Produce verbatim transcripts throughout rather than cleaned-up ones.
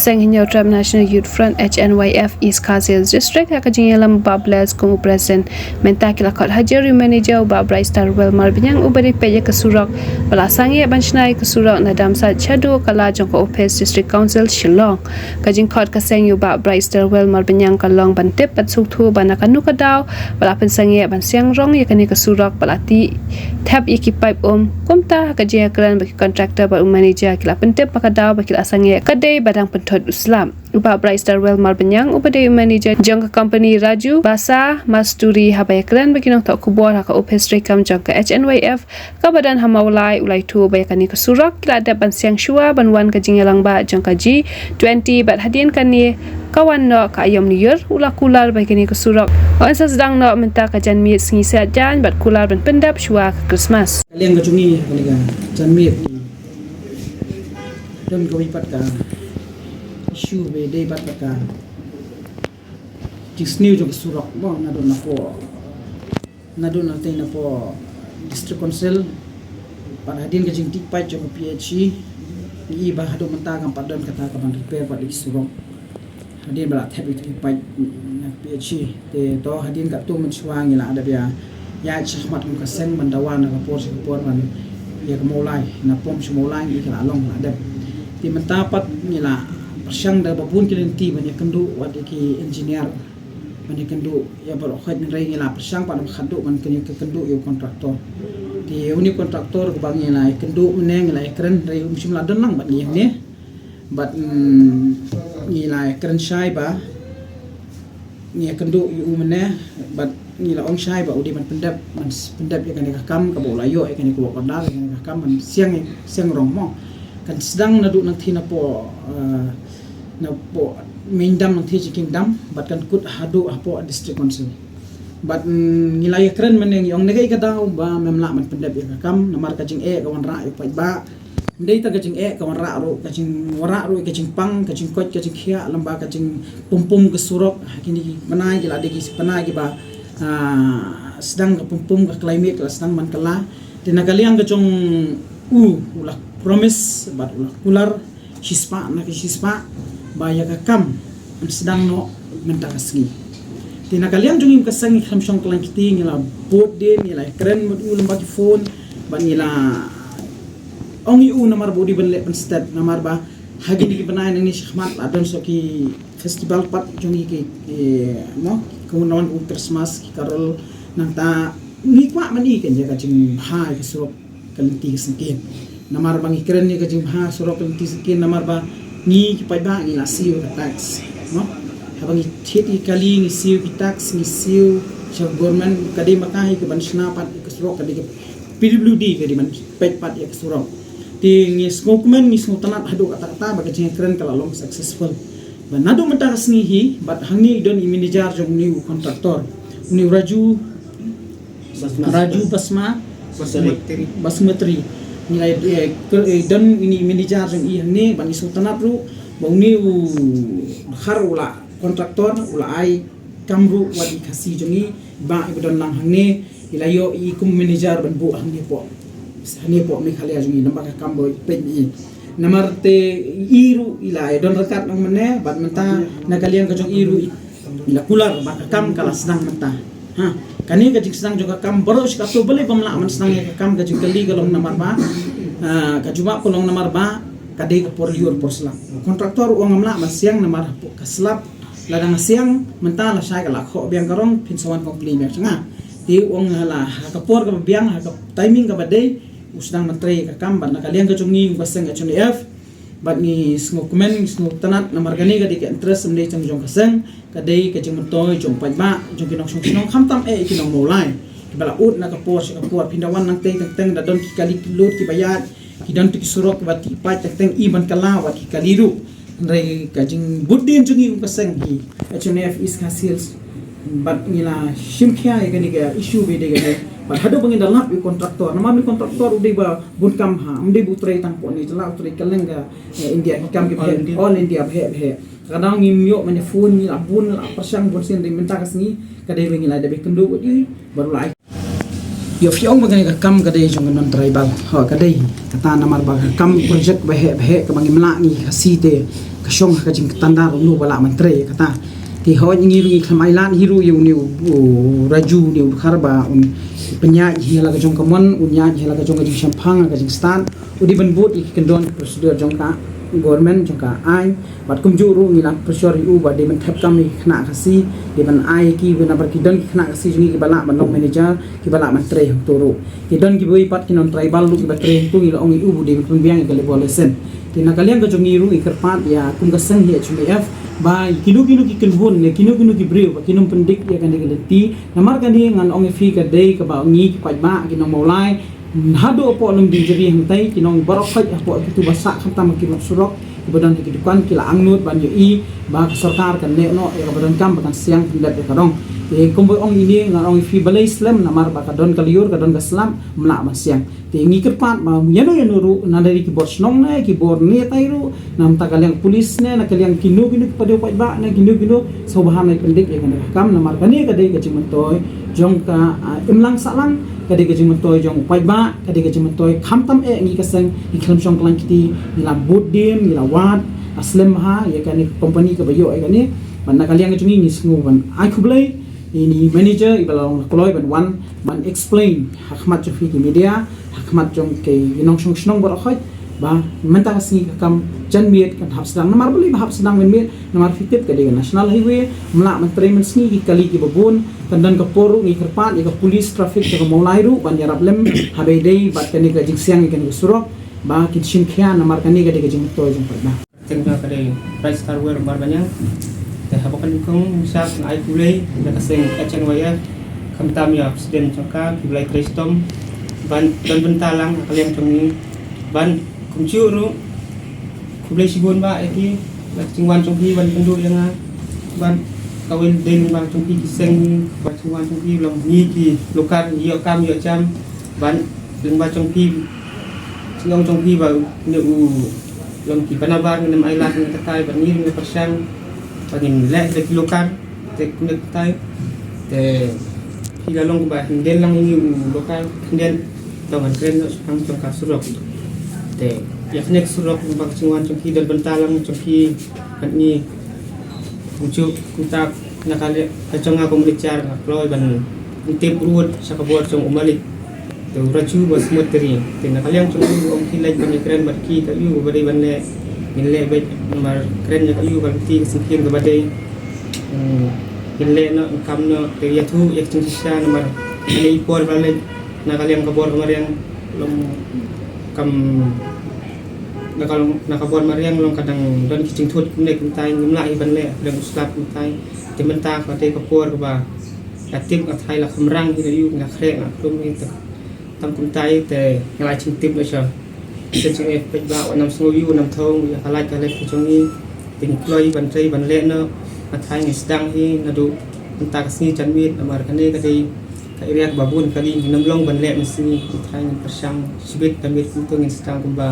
Seng Hynñiewtrep National Youth Front, H N Y F, East Khasi Hills District, ha ka jingïalam u Bah Bless kum u President. Mynta ki la khot hajar ïa u manager, u Bah Brightstarwell Marbaniang, uba dei peit ïa ka surok, ba la sangeh ban shna ïa ka surok na Damsait shaduh ka la jong ka ophis District Council Shillong. Ka jingkhot ka seng ïa u Bah Brightstarwell Marbaniang ka long ban tip bad sngewthuh ba na kano ka daw ba la pynsangeh ban siang rong ïa kane ka surok, ba la tih thep ïa ki paip um. Kumta ha ka jingïakren bad ki contractor bad u manager, ki la pyntip ba ka daw ba ki la sangeh ka dei ba dang pynthut u slap. U Bah Brightstarwell Marbaniang, uba dei u manager jong ka company Raju Basa Masturi, haba ïakren bad ki nongthoh khubor ha ka ophis treikam jong ka H N Y F kaba don ha Mawlai, u la ïathuh ba ïa kane ka surok ki la dep ban siang shuwa ban wan ka jingïalang ba jong ka G twenty, bad hadien kane ka wan noh ka aïom lyiur, u la kular ba ïa kane ka surok yn sa sdang noh mynta ka janmiet sngi Saitjaiñ, bad kular ban pyndep shuwa ka Christmas. Ka liang ka jong ngi ha kane ka janmiet, don kawei pat ka issue ba dei pat ka jingsniew jong ka surok, mo, naduh napoh, naduh na tei napoh District Council, bad hadien ka jingtih paip jong ka P H E, ngi i ba haduh mynta kam pat don kata ka ban repair pat ïa ki surok. Hadien ba la thep ïa ki paip na P H E, te to hadien katto mynshuwa ngi la dep ïa ïaid shakhmat kum ka seng ban dawa na ka por sha ka por ban ïa ka Mawlai, na pom sha Mawlai ngi ka la long la dep. Te mynta pat ngi la pyrshang da ba bun ki lynti ban ïakynduh wat ïa ki engineer, ban ïakynduh ïa baroh khoit, hynrei ngi la pyrshang pat ba khatduh ban kynduh ïa u contractor. Te uni u contractor kaba ngi la ïakynduh mynne, ngi la ïakren, hynrei um shym la don lang bad ngi hangne. Bad, mm, ngi la ïakren shai ba ngi ïakynduh ïa u mynne, bad ngi la ong shai ba u dei ban pyndep, ban s-, pyndep ïa kane ka kam kaba u la ïoh ïa kane ka work order, ïa kane ka kam ban siang, siang rong, mo. Kan sdang naduh nangtei napoh, eh, napoh main dam, nangtei jingkieng dam, bad kan kut haduh hapoh District Council. Bad, mm, ngi la ïakren mynne, ngi ong ne kaei ka daw ba mem lah ban pyndep ïa ka kam, namar ka jingeh ka wanrah ïa u paidbah. Ym dei tang ka jingeh ka wanrah ruh, ka jingwanrah ruh ïa ka jingpang, ka jingkoit, ka jingkhiah, lem bad ka jingpum pum ka surok. Kine ki bnai ki la dei ki bnai kiba, ah, sdang ka pum pum, ka climate ka la sdang ban kylla. Te na ka liang ka jong u, u la promise bad u la kular shispah na ki shispah ba ïa ka kam yn sdang noh mynta ka sngi. Te na ka liang jong ngi kum ka seng, ngi khlem shong kyllaiñ kti, ngi la bud dien, ngi la kren bad u lem bad ki phone, bad ngi la ong ïa u namar ba u dei ban leh pynstet, namar ba ha kine ki bnai nangne shakhmat la don sa ki festival pat jong ngi ki, ki, mo, kumno, wan u Christmas, ki carol, nangta ngi kwah ban ïoh ïa ka jingbha ïa ka surok ka lynti ka syngkien. Namar ba ngi kren ïa ka jingbha surok ka lynti syngkien, namar ba ngi ki paidbah ngi la siew ïa ka tax, mo. Haba ngi thied ïa ki kali ngi siew ïa ki tax, ngi siew sha government, ka dei ma ka hi ka ban shna pat ïa ka surok, ka dei ka P W D ka dei ban peit pat ïa ka surok. Te ngi sngewkmen, ngi sngewtynnat haduh katta katta ba ka jingkren ka la long successful. Ba naduh mynta ka sngi hi, bad hangne i don i manager jong une u contractor, une u Raju, Basma. Raju Basma, Basma. Basmatri. Ngi la, eh, ker-, eh, don ine i manager jong i hangne, bad ngi sngewtynnat ruh ba une u dkhar u la contractor, u la ai kam ruh wat i Khasi jong i, ba i ba don lang hangne, i la ïoh i kum manager ban buh hangne hapoh, hangne hapoh Meghalaya jong i, namar ka kam ba i peit i. Namar te i ruh i la ïa don ryngkat nang mynne, bad mynta na ka liang ka jong i ruh i, i la kular ba ka kam ka la sdang mynta. Ha, kane ka jingsdang jong ka kam baroh shi kato, balei bym lah ban sdang ïa ka kam, ka jingkylli ka long namar ba, ah, ka jubab ka long namar ba ka dei ka por lyiur por slap. Contractor u ong ngam lah ban siang namar ka slap, lada nga siang mynta lashai ka la khoh biang ka rong, phin sa wan complain biang sha nga. Te u ong ha la, ha ka por kaba biang, ha ka timing kaba dei, u sdang ban trei ka kam. Bad na ka liang ka jong ngi, u ka seng H N Y F, bad ngi sngewkmen, ngi sngewtynnat, namar kane ka dei ka interest ym dei tang jong ka seng, ka dei ka jingmyntoi jong paidbah, jong ki nongshong shnong, khamtam eh ki nong Mawlai, kiba la ud na ka por sha ka por. Phin da wan nangtei teng teng da don ki kali ki lut kiba ïaid, ki don tu ki surok kiba tih paip, teng teng i ban kylla wat ki kali ruh. Hynrei ka jingbud dien jong ngi kum ka seng hi, H N Y F East Khasi Hills, bad ngi la shim khia ïa kane ka issue ba dei kane. Bad haduh ba ngin da lap ïa u contractor, namar une u contractor u dei ba bun kam ha, ym dei ba u trei tang hapoh ne, te la u trei kylleng ka, eh, India, ki kam ki ba heh, All India. All India ba heh ba heh. Ka dang ngim ïoh ban ïa phone, ngi la bun, la pyrshang bun sien, hynrei mynta ka sngi ka dei ba ngi la dep ïakynduh bad i, bad u la ai Ïoh phi ong ba kane ka kam ka dei jong ka non tribal. Ho ka dei. Kata namar ba ka kam project ba heh ba heh kaba ngim lah ngi Khasi te ka shong ha ka jingtandar u no ba lah ban trei kata. Te ho ngi ruh ngi khlem ai lad hi ruh ïa une u Raju une u Dkhar ba un pynïaid hi la ka jong ka mon, un ïaid hi la ka jong ka jingshemphang ka jingstad. U dei ban bud ïa ki kyndon ki procedure jong ka government jong ka aiñ. Bad kumjuh ruh ngi la pressure ïa u ba dei ban thep kam ïa ki khynnah Khasi, dei ban ai ki, namar ki don ki khynnah Khasi jong ngi kiba lah ban long manager, kiba lah ban trei hangto ruh. Ki don kiwei pat ki non tribal ruh kiba trei hangto, ngi la ong ïa u ba dei ban pynbiang ïa ka labour license. Te na ka liang ka jong ngi ruh ngi kyrpad ïa kum ka seng hi H M A F ba kino kino ki kynhun ne kino kino ki briew ba kin ym pyndik ïa kane ka lynti. Namar kane ngan ong ïa phi ka dei kaba ngi ki paidbah ki nong Mawlai haduh hapoh Lumdiengjri hangtai ki nong baroh khoit hapoh kitu ba sah khamtam ha ki mat surok kiba don ha ki dukan ki la angnud ban ïohi ba ka sorkar kan leh noh ïa kaba donkam ba kan siang pyndep ïa ka rong. Te kumba ong ine ngan ong ïa phi balei slem namar ba ka don ka lyiur ka don ka slap ym lah ban siang. Te ngi kyrpad ba ïano ïano ruh na dei ki bor shnong ne ki bor ne tai ruh na bynta ka liang police ne na ka liang kino kino ki paidbah ne kino kino sngewbha ban pyndik ïa kane ka kam namar kane ka dei ka jingmyntoi jong ka, ah, imlang sahlang, ka dei ka jingmyntoi jong u paidbah, ka dei ka jingmyntoi khamtam eh ngi ka seng, ngi khlem shong khlaiñ kti, ngi la bud dien, ngi la wad, ah, slem bha ïa kane ka company kaba ïoh ïa kane. Bad na ka liang ka jong ngi ngi sngew ban ai khublei ïa ine i manager iba la long la kloi ban wan ban explain ha khmat jong phi ki media, ha khmat jong ki nongshong shnong baroh khoit ba mynta ka sngi ka kam janmiet kan hap sdang. Namar balei ba hap sdang mynmiet? Namar phi tip ka dei ka national highway, ym lah ban trei mynsngi, ki kali kiba bun. Kan don ka por ruh ngi kyrpad ïa ka police traffic jong ka Mawlai ruh ban ïarap lem ha ba ïadei bad kane ka jingsiang ïa kane ka surok ba kin shim khia namar kane ka dei ka jingmyntoi jong ka paidbah. Teng jong ka dei Bright Star Wear Marbaniang. Te haba ka nyngkong sha nga ai khublei ïa ka seng H N Y F, khamtam ïa president jong ka ki ba la trei shitom ban don bynta lang ha ka liang jong ngi. Ban kumjuh ruh khublei shibun bah ïa ki la ka jingwan jong ki ban kynduh ïa nga. Ban kawei dei lyngba jong ki ki seng, ba jingwan jong ki long ngi ki Lukar ïoh kam ïoh jam. Ban lyngba jong ki, jingong jong ki ba ne u long ki banabar ngin ym ailad ngin katai ba ngin ym pyrshang ba ngin leh da ki Lukar. Te kumne katai te phi la long ba hynrei lang ïa ngi u Lukar hynrei to ngan kren noh shaphang jong ka surok. Te ïa kane ka surok ba ka jingwan jong ki don bynta lang jong ki bad ngi. Kumjuh kumta na ka liang ka jong nga kum Richard nga kloi ban tip ruh sha ka bor jong u malik. Te u Raju ba Smut Teri. Te na ka liang jong u ong ki leit ban ïakren bad ki ka ïu ba dei ban leh. Ngin leh beit namar kren ïa ka ïu ka lynti ka syngkien kaba dei. Hmm, ngin leh noh ngin kam noh te ïathuh ïa ka jingshisha namar kane i por ba leit na ka liang ka bor ka mariang long kam na ka long na ka bor mariang long ka dang don ki jingthut kumne kumtai ngim lah hi ban leh ka dang u slap kumtai. Te mynta ka dei ka por kaba ka tip ka thai la kham rang hi la ïu nga khreh nga khlum hi te. Tang kumtai te nga la jingtip na sha. Te jingeh peit ba wat nam sngew ïu nam thong ïa ka lait ka lait ka jong ngi. Te ngi kloi ban trei ban leh noh. Nga thai ngi sdang hi naduh mynta ka sngi janmiet namar kane ka dei ka area kaba bun kali ngin ym long ban leh mynsngi. Nga thai ngin pyrshang shibit janmiet kumto ngin sdang kumba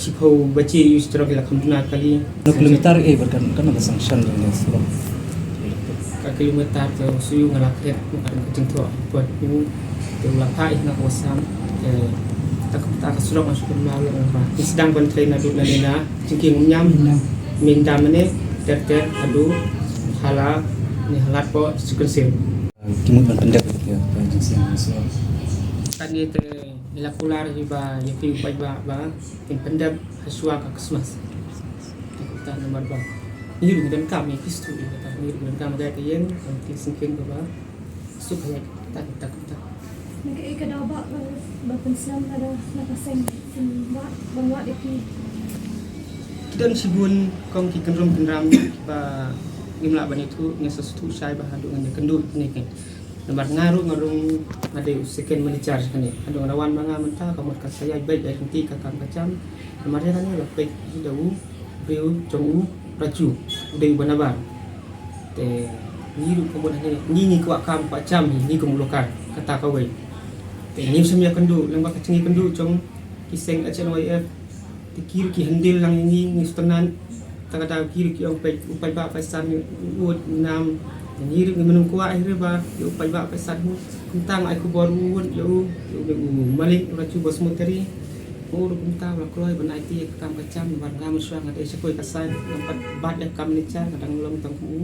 shiphew baje ïa u sdang ïa la kham duna kali. Kilometer eh bad kan kan ka sanction jong ngi surok. Ka kilometer te u suyu nga la kret ka dang ka jingthoh. Buat u te u la phah ïa nga ka wasam. Te ta ka ta ka surok nga shu kynmaw ïa nga ba ngi sdang ban trei naduh na ne na jingkieng umñiam. Umñiam. Mynta mane ter ter haduh hala ne halat po sukun sim. Ki mut ban pyndep ïa ka jingsiang ka surok. Kane te ngi la kular hi ba ïa ki u paidbah ba kin pyndep ha shuwa ka Christmas. Te kata namar ba ngi ruh ngi donkam ïa ki stu ïa kata ngi ruh ngi donkam ïa ka ïeng ka syngkien kaba suk ïa kata kata kata. Na kaei ka daw ba ba pynslem lada na ka seng pynwad ban wad ïa ki. Ki don shibun kong ki kynrum kynram ba ngim lah ban ïathuh ngin sa suthuh shai ba haduh ngan ïakynduh ïa kine ki. Namar nga ruh nga rung nga dei u second manager kane. Haduh nga wan ma nga mynta ka mut ka sa ïaid beit ïaid ryntih ka kam ka jam. Namar ïa kane la peit hi da u briew jong u Raju u dei u banabar. Te ngi ruh ka mut hangne ngi ngi kwah kam kwah jam ngi kum u Lokar kata kawei. Te ngim shym ïakynduh lyngba ka jingïakynduh jong ki seng H N Y F. Te ki ruh ki handle lang ïa ngi ngi sngewtynnat. Ta ka daw ki ruh ki ong peit u paidbah paisan u ud u nam. Ngi ruh ngi mynkwah hi ruh ba ïa u paidbah paidbah sat hu. Kumta nga ai khubor u wut ïa u, ïa u, ïa u malik u Raju Basmutari. U ruh kumta u la kloi ban aiti ïa ka kam ka jam namar nga mynshuwa nga dei shakri ka sait, nga pat bat ïa ka kam manager, nga dang long tang kum u,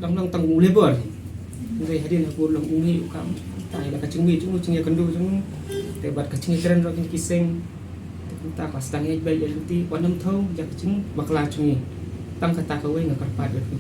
dang long tang kum u labour. Hynrei hadien ha bun long u ngi u kam. Kumta ïa la ka jingmih jong u, jingïakynduh jong u, te bad ka jingïakren ruh jong ki seng. Te kumta ka sdang ïa bad ïa lynti, wat nym thew ïa ka jingbakla jong ngi. Tang kata kawei nga kyrpad ïa phi.